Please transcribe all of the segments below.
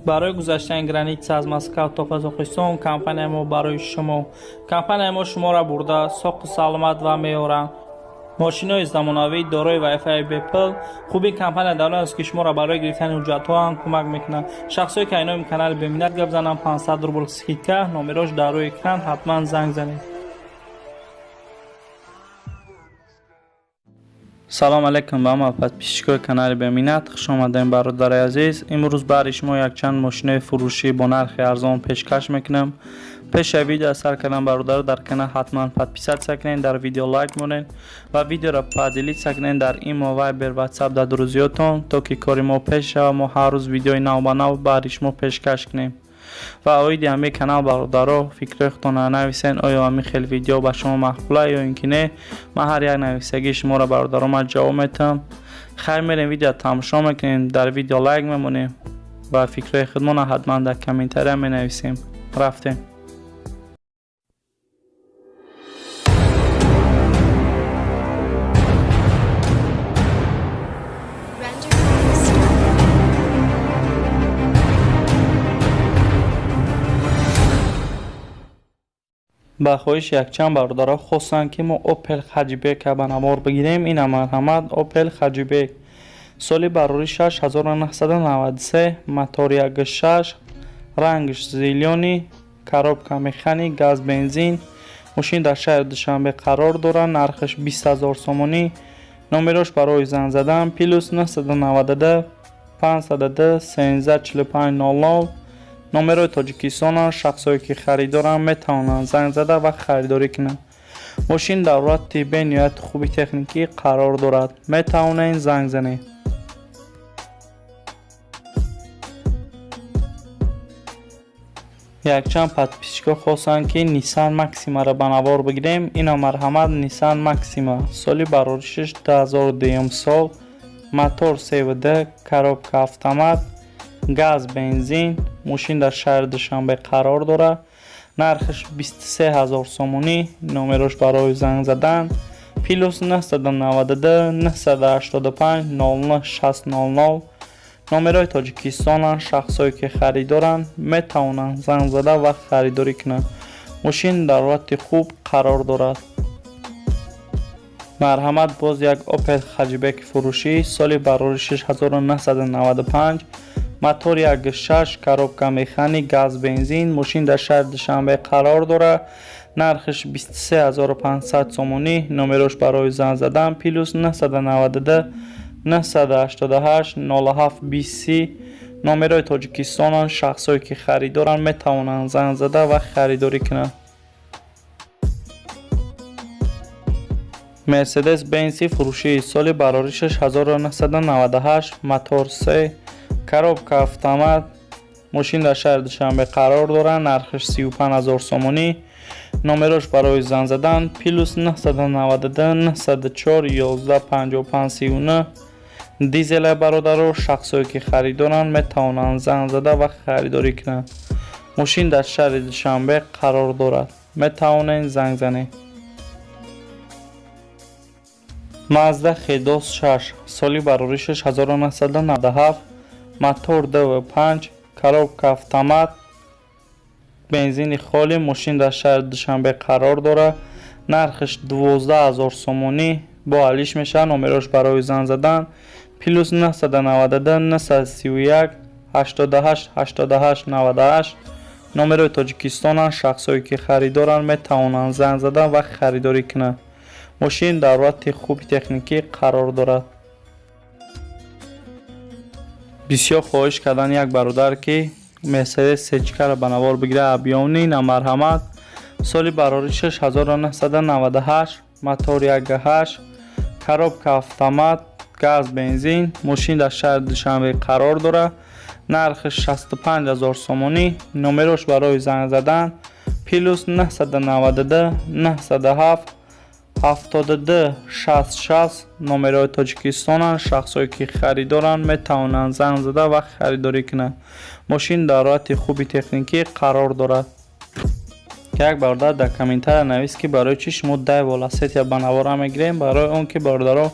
Барои гузаштани граница аз Москва то Қазоқистон компанияи мо барои шумо. Компанияи мо шуморо бурда соқу саломат ва меоранд. Мошинҳои замонавӣ дорои Wi-Fi бепул. Хуби компания дар он аст, ки шуморо барои гирифтани ҳуҷҷатҳо ҳам кӯмак мекунад. Шахсое ки айноми канали Беминнат гап зананд, 500 рубл скидка, номерош дар рӯи экран, ҳатман занг занед. Салом алейкум ба ҳама подписчикои канали Беминнат. Хуш омадем, бародари азиз. Имрӯз баҳри шумо якчанд мошинои фурӯшӣ бо нархи арзон пешкаш мекунам. Пеша видео сар кардан, бародаро, дар канал ҳатман подписаться кунед, дар видео лайк монед ва видеоро поделиться кунед дар имо, вайбер, ватсап дар друзьётон, то ки кори мо пеш шава, мо ҳар рӯз видеои навбанав баҳри шумо пешкаш кунем. Ва оиди ҳамин канал, бародаро, фикрҳои худтонро нависен, оё ҳамин хел видео ба шумо маъқула ё ин ки не. Ман ҳар як нависагии шуморо, бародаро, ман ҷавоб метаҳам. Хайр, мерем, видео тамошо мекунем, дар видео лайк мемонем ва фикрҳои худмонро ҳатман дар комментария менависем. Рафтем. Ба хоҳиши якчанд бародаро хостанд, ки мо Опел Хаҷибека ба навор бигирем. Ина, марҳамат, Опел Хаҷибек, соли барорӣ 6993, мотор 16, рангш зелёный, коробка механик, газ бензин. Мошин дар шаҳри Душанбе қарор дорад, нархаш 20 000 сомонӣ. Номерош барои занг задан +992 502 13 45 00, номерои Тоҷикистонанд. Шахсое ки харидоранд, метавонанд занг зада ва харидорӣ кунанд. Мошин дар ҳолати бениҳоят хуби техникӣ қарор дорад, метавонед занг занед. Якчанд подписчикҳо хостанд, ки Nissan Maxima-ро ба навор бигирем. Ина, марҳамат, Nissan Maxima, соли бароришаш 2002 сол, мотор 3,2, коробка автомат, газ бензин. Мошин дар шаҳри Душанбе қарор дорад, нархаш 23 000 сомонӣ. Номерош барои занг задан +992 985 09 60 00, номерои Тоҷикистонанд. Шахсое ки харидоранд, метавонанд занг зада ва харидорӣ кунанд. Мошин дар ҳолати хуб қарор дорад. Марҳамат, боз як Опел Хаҷибеки фурӯшӣ, соли бароришаш 1995, мотор 16, коробка механик, газ бензин. Мошин дар шаҳри Душанбе қарор дорад, нархаш 23 500 сомонӣ. Номерош барои занг задан +992 988 07 20, номерои Тоҷикистонанд. Шахсое ки харидоранд, метавонанд занг зада ва харидорӣ кунанд. Мерседес Бенси фурӯшии, соли бароришаш 1998, мотор 3, коробка автомат. Мошин дар шаҳри Душанбе қарор дорад, нархаш 35 000 сомонӣ. Номерош барои занг задан +992 904 11 55 39, дизеле, бародаро. Шахсое ки харидоранд, метавонанд занг зада ва харидорӣ кунанд. Мошин дар шаҳри Душанбе қарор дорад, метавонед занг занед. Мазда Хедос 6, соли бароришаш 1997, мотор 2,5, коробка автомат, бензини холӣ. Мошин дар шаҳри Душанбе қарор дорад, нархаш 12 000 сомонӣ, бо алиш мешавад. Номерош барои занг задан +992 931 88 88 98, номерои Тоҷикистонанд. Шахсое ки харидоранд, метавонанд занг зада ва харидорӣ кунанд. Мошин дар ҳолати хуби техникӣ қарор дорад. Бисёр хоҳиш кардан як бародар, ки Мерседес сечкаро ба навор бигира объёмный. На, марҳамат, соли бароришаш 1998, мотор 1,8, коробка автомат, газ бензин. Мошин дар шаҳри Душанбе қарор дорад, нархаш 65 000 сомонӣ. Номерош барои занг задан +992 907 72 60 60, номерои Тоҷикистонанд. Шахсое ки харидоранд, метавонанд занг зада ва харидорӣ кунанд. Мошин дар ҳолати хуби техникӣ қарор дорад. Як бародар дар комментария навист, ки барои чӣ шумо Дайва Ласетия ба навора мегирем. Барои он ки, бародаро,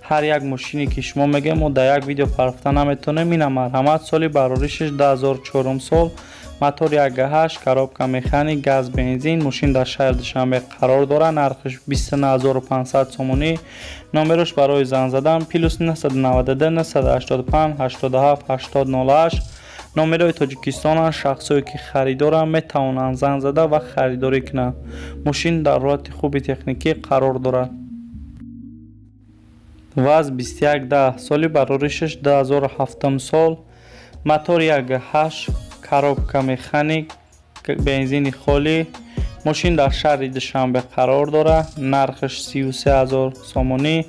Ҳар як мошине ки шумо мегӯед, мо дар як видео парфта наметавонем. Ина марҳамат, соли бароришаш 2004 сол, мотор 1.8, коробка механик, газ бензин. Мошин дар шаҳри Душанбе қарор дорад. Нархаш 29500 сомонӣ. Номерош барои занг задан плюс 992 985 87 80 08. Номерои Тоҷикистонанд. Шахсое ки харидоранд, метавонанд занг зада ва харидорӣ кунанд. Мошин дар ҳолати хуби техникӣ қарор дорад. ВАЗ 2110, соли бароришаш 2007 сол, мотор 1.8, коробка механик, бензини холӣ. Мошин дар шаҳри Душанбе қарор дорад. Нархаш 33 000 сомонӣ.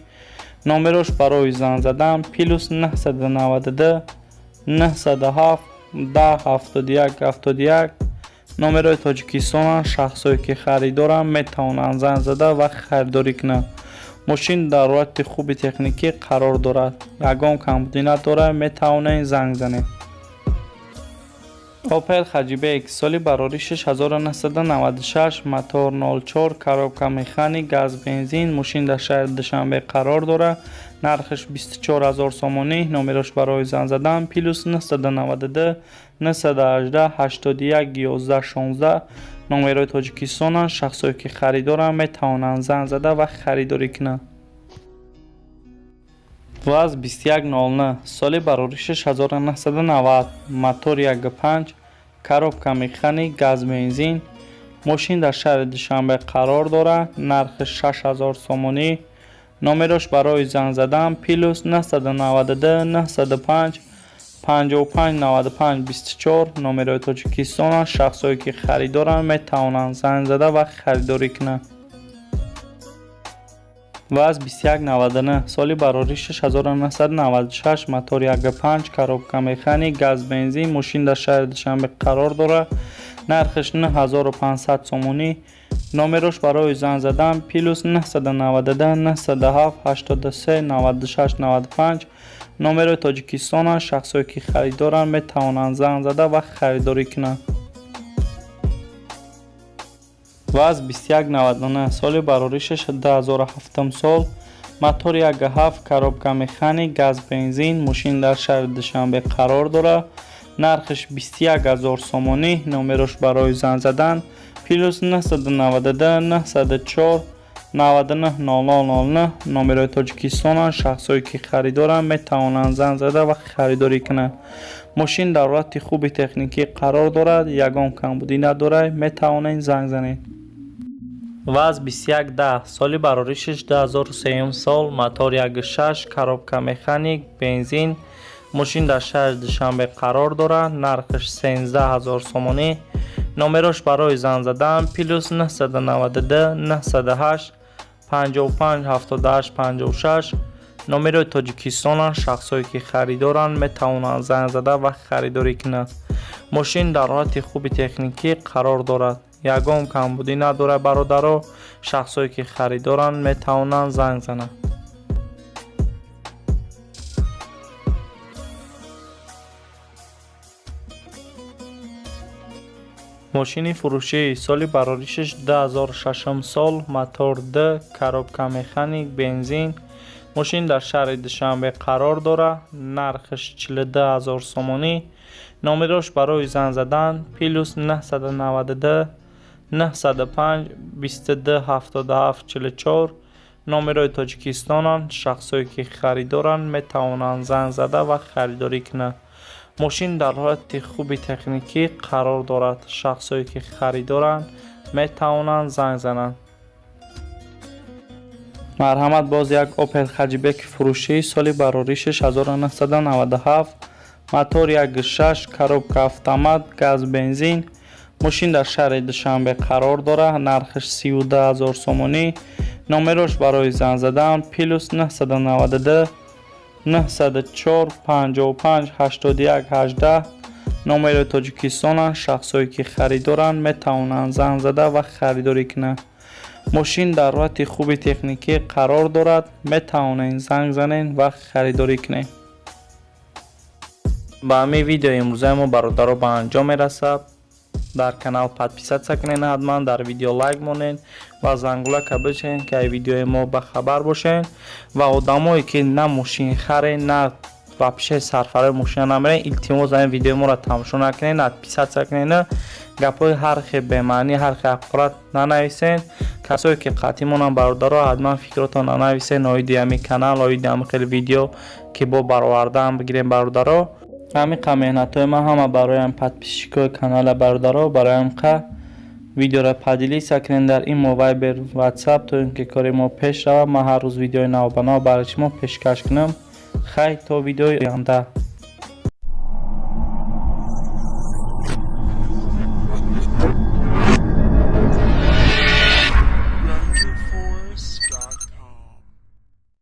Номерош барои занг задан плюс 992 907 10 71 71. Номерои Тоҷикистонанд. Шахсое ки харидоранд, метавонанд занг зада ва харидорӣ кунанд. Мошин дар ҳолати хуби техникӣ қарор дорад, ягон камбудӣ надорад. Метавонед занг занед. Опел Хэтчбек, соли бароришаш 1996, мотор 04, коробка механик, газ бензин. Мошин дар шаҳри Душанбе қарор дорад. Нархаш 24 000 сомонӣ. Номерош барои занг задан плюс 992 918 81 11 16. Номерои Тоҷикистонанд. Шахсое ки харидоранд, метавонанд занг зада ва харидорӣ кунанд. ВАЗ 2109, соли бароришаш 1990, мотор 1.5, коробка механик, газ бензин. Мошин дар шаҳри Душанбе қарор дорад. Нархи 6000 сомонӣ. Номерош барои занг задан плюс 992 905 55 95 24. Номерои Тоҷикистонанд. Шахсое ки харидоранд, метавонанд занг зада ва харидорӣ кунанд. ВАЗ 2199, соли бароришаш 1996, мотор 1.5, коробка механик, газ бензин. Мошин дар шаҳри Душанбе қарор дорад. Нархаш 9500 сомонӣ. Номерош барои занг задан плюс 992 907 83 96 95. Номерои Тоҷикистонанд. Шахсое ки харидоранд, метавонанд занг зада ва харидорӣ кунанд. ВАЗ 2199, соли бароришаш 2007 сол, мотор 1.7, коробка механик, газ бензин. Мошин дар шаҳри Душанбе қарор дорад. Нархаш 21 000 сомонӣ. Номерош барои занг задан плюс 992 904 99 00 09. Номерои Тоҷикистонанд. Шахсое ки харидоранд, метавонанд занг зада ва харидорӣ кунанд. Мошин дар ҳолати хуби техникӣ қарор дорад, ягон камбудӣ надорад. Метавонед занг занед. ВАЗ 2110, соли бароришаш 2003 сол, мотор 1.6, коробка механик, бензин. Мошин дар шаҳри Душанбе қарор дорад. Нархаш 13 000 сомонӣ. Номерош барои занг задан плюс 992 908 55 78 56. Номерои Тоҷикистонанд. Шахсое ки харидоранд, метавонанд занг зада ва харидорӣ кунанд. Мошин дар ҳолати хуби техникӣ қарор дорад, ягон камбудӣ надорад. Бародаро, шахсое ки харидоранд, метавонанд занг зананд. Мошини фурӯшӣ, соли бароришаш 2006 сол, мотор д, коробка механик, бензин. Мошин дар шаҳри Душанбе қарор дорад. Нархаш 42 000 сомонӣ. Номерош барои занг задан плюс 992 905 22 77 44. Номерои Тоҷикистонанд. Шахсое ки харидоранд, метавонанд занг зада ва харидорӣ кунанд. Мошин дар ҳолати хуби техникӣ қарор дорад. Шахсое ки харидоранд, метавонанд занг зананд. Марҳамат, боз як Опел Хэтчбеки фурӯшӣ, соли бароришаш 1997, мотор 1.6, коробка автомат, газ бензин. Мошин дар шаҳри Душанбе қарор дорад. Нархаш 32 000 сомонӣ. Номерош барои занг задан плюс 992 904 55 81 18. Номерои Тоҷикистонанд. Шахсое ки харидоранд, метавонанд занг зада ва харидорӣ кунанд. Мошин дар ҳолати хуби техникӣ қарор дорад. Метавонед занг занед ва харидорӣ кунед. Ба ҳамин видеои имрӯзаи мо, бародаро, ба анҷом мерасад. Дар канал подписаться кунед ҳатман, дар видео лайк монед. Ва зангулака бичен, ки ай видеои мо бахабар бошен. Ва одамое, ки на мошинхаре, на вообще сарфарои мошина намерен, илтимос, ин видеои моро тамошо накунед, отписаться кунед. Гапҳои ҳар хел бемаънӣ, ҳар хел ҳақорат нанависен. Касое ки қатъӣ монанд, бародаро, ҳатман фикротон нанависен оиди ҳамин канал, оиди ҳамин хел видео, ки бо баровардаам бигирем. Бародаро, ҳамин қа меҳнатҳои ман ҳама барои подписчикои канала. Бародаро, барои ҳамин қа видеоро поделиться кунед дар имо, Вайбер, Ватсап, то ин ки кори мо пеш равад, ман ҳар рӯз видеои навбанав барои шумо пешкаш кунам. Хай, то видеои оянда.